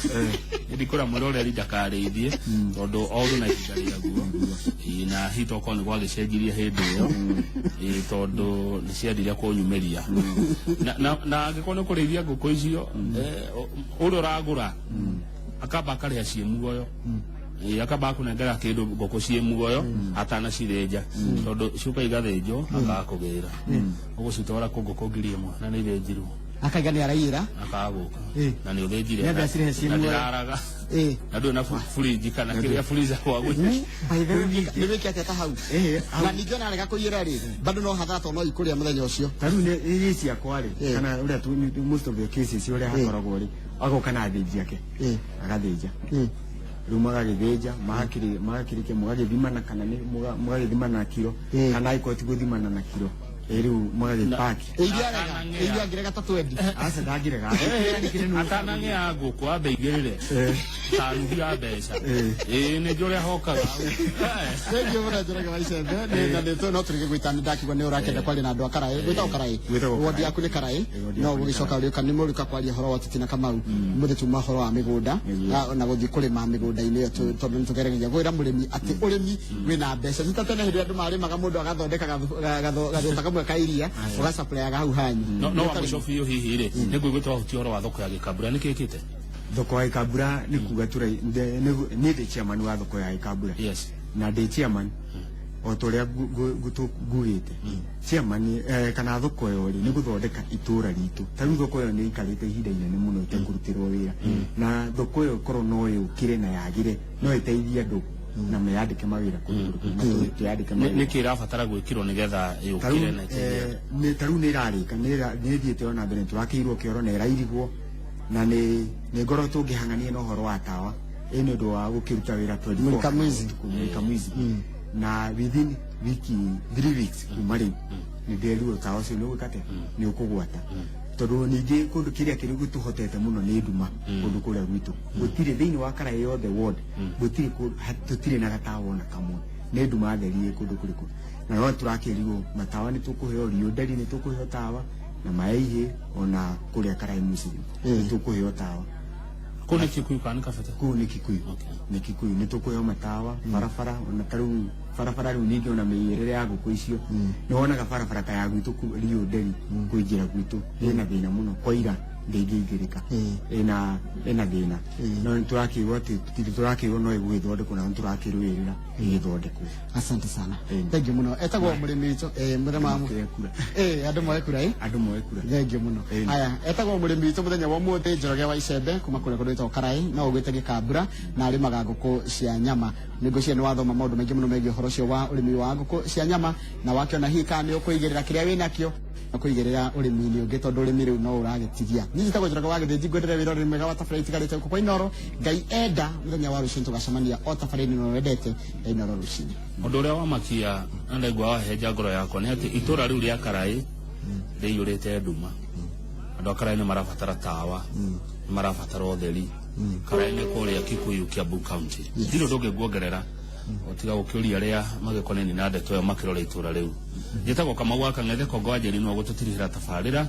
ndikũra mwĩroreri ndakarĩithie, tondũ o ũndũ na ihinda rĩaguo. Ĩĩ, na hihi tokorwo nĩ gwagĩcenjirie hĩndĩ ĩyo. Ĩĩ, tondũ nĩ ciendire kũnyumĩria na angĩkorwo nĩ kũrĩithia ngũkũ icio, ũrĩa ũragũra akamba akarĩha ciĩ muoyo. Ĩĩ, akamba akũnengera kĩndũ ngũkũ ciĩ muoyo atanacithĩnja, tondũ ciũka igathĩnjwo akakũgĩra ũgũcitwara kũ ngũkũ 1000 na nĩ ithĩnjirwo. Akaiga nĩ araiyĩra. Akagũka na nĩ ũthĩnjire. Nĩ ambia cirĩhe ciĩ na muoyo. Ndĩraraga na ndũrĩ na fridge kana kĩrĩa freezer kwa gwĩ. By the way, nĩ wĩke atĩa ta hau? Hau. Na ningĩ ona arega kũiyĩra rĩ, bado no hathara tondũ no ikũrĩa mũthenya ũcio. Ta rĩu nĩ ciakwa rĩ, kana ũrĩa most of the cases ũrĩa hakoragwo rĩ, agoka na athĩnji ake, agathĩnja. Rĩu magagĩthĩnja, magakĩrĩkia, mũgagĩthimana kana nĩ mũgagĩthimana na kiro, kana angĩkorwo ti gũthimana na kiro, rĩu magagĩpaki. Iria arega, iria angĩrega ta 20. Aca, ndangĩrega. Atanang'ea ngũkũ ambe igĩrĩre ta nuthu ya mbeca. Ĩĩ, nĩ njũ ũrĩa hokaga. Thank you mũno, Njoroge wa Icembe. Na nĩ no tũrĩge gwĩta, nĩ ndakigua nĩ ũrakenda kwaria na andũ a Karaĩ. Gwĩtagwo Karaĩ? Gwĩtagwo Wodi Karaĩ. yaku nĩ Karaĩ. Wodi No yakwa nĩ gũgĩcoka Karaĩ. ũrĩũka nĩ mũrĩũka kwaria ũhoro wa Titi na Kamau. Mũthĩ tuma ũhoro wa mĩgũnda na gũthiĩ kũrĩma mĩgũnda-inĩ ĩyo, tondũ nĩ tũgeragia kwĩra mũrĩmi atĩ ũrĩmi wĩna mbeca. Ti ta tene hĩndĩ ĩrĩa andũ marĩmaga, mũndũ agathondeka gathũta kamwe ka iria, ũgacaplayaga hau hanyu. No wa mũico biũ, hihi rĩ, nĩ ngũigua twahutia ũhoro wa thoko ya Gĩkambura, nĩ kĩkĩte? Thoko ya Gĩkambura nĩ kuga niĩ ndĩ chairman wa thoko ya Gĩkambura. Na ndĩ chairman o ta ũrĩa ngugĩte chairman, kana thoko ĩyo rĩ, nĩ gũthondeka itũra ritũ. Ta rĩu thoko ĩyo nĩ ĩikarĩte ihinda inene mũno ĩtekũrutĩrwo wĩra, na thoko ĩyo ĩkorwo no yũkĩre na yagĩre, no ĩteithie andũ na meyandĩke mawĩra kũndũ kũrĩkũ, na twĩyandĩke Nĩ mawĩra. Nĩ kĩ ĩrabatara gwĩkĩrwo nĩgetha Ta rĩu, yũkĩre na ĩteithie? Ta rĩu nĩ ĩrarĩka, nĩ ĩthiĩte ona mbere, tũrakĩirwo kĩoro na ĩrairigwo, na nĩ ngoretwo ngĩhang'ania na ũhoro wa tawa ĩ nĩ ũndũ wa gũkĩruta wĩra 24 Mulika mwizi. ũtukũ, mulika mwizi. Na within wiki 3 weeks kuma rĩu nĩ ndĩrerirwo tawa ũcio nĩ ũgwĩka atĩa, nĩ ũkũgwata, tondũ ningĩ kũndũ kĩrĩa kĩrĩ gũtũhotete mũno nĩ nduma. Kũndũ kũrĩa gwitũ gũtirĩ, thĩinĩ wa Karaĩ yothe ward gũtirĩ tũtirĩ na gatawa ona kamwe, nĩ nduma theri ĩ kũndũ kũrĩkũ. Na no tũrakĩrirwo matawa nĩ tũkũheo, Riũnderi nĩ tũkũheo tawa, na Maĩhĩ ona kũrĩa Karaĩ Muslim nĩ tũkũheo tawa. Kũu nĩ Kikuyu kana nĩ Kabete? Kũu nĩ Kikuyu. Nĩ Kikuyu, nĩ tũkũheo matawa barabara. Ona ta rĩu barabara rĩu ningĩ ona mĩiyĩrĩre ya ngũkũ icio, nĩ wonaga barabara ta ya gwitũ Riũnderi kũingĩra gwitũ ĩna thĩna mũno, kwaira ndĩngĩingĩrĩka, ĩna thĩna. No nĩ tũrakĩrwo atĩ tũrakĩrwo no ĩgũgĩthondekwo, na nĩ tũrakĩrũĩrĩra ĩgĩthondekwo. Asante sana. Thank you mũno. Etagwo mũrĩmi witũ, mũthenya wa Moe kura. Andũ moe kura. Andũ moe kura. Thank you mũno. Haya, etagwo mũrĩmi witũ mũthenya wa ũmũthĩ Njoroge wa Icembe kuma kũrĩa kũndũ gwĩtagwo Karaĩ, no ũgwĩte Gĩkambura, na arĩmaga ngũkũ cia nyama. Nĩ ngwĩciria nĩ wathoma maũndũ maingĩ mũno megiĩ ũhoro ũcio wa ũrĩmi wa ngũkũ cia nyama, na wakĩona hihi kana nĩ ũkũigĩrĩra kĩrĩa wĩnakĩo na kũigĩrĩra ũrĩmi-inĩ ũngĩ, tondũ ũrĩmi rĩu no ũragĩtigia. Niĩ njĩtagwo Njoroge wa Gĩthĩnji, ngwenderea wĩra ũrĩmi mwega wa tabarĩra itigarĩte gũkũ kwa Inooro. Ngai enda, mũthenya wa rũciũ tũgacemania o tabarĩra-inĩ ĩno wendete ya Inooro Rũcinĩ. Ũndũ ũrĩa wamakia na ndaigua wahenja ngoro yakwa nĩ atĩ itũra rĩu rĩa Karaĩ rĩiyũrĩte nduma. Andũ a Karaĩ nĩ marabatara tawa, nĩ marabatara ũtheri. Karaĩ nĩ kũrĩa Kikuyu, Kiambu County. Ndirĩ ũndũ ũngĩ nguongerera tiga gũkĩũria arĩa magĩkonainie na ndeto ĩyo makĩrora itũra rĩu. Njĩtagwo Kamau wa Kang'ethe Kongo wa Njeri, no gũtũtirihĩra tabarĩra.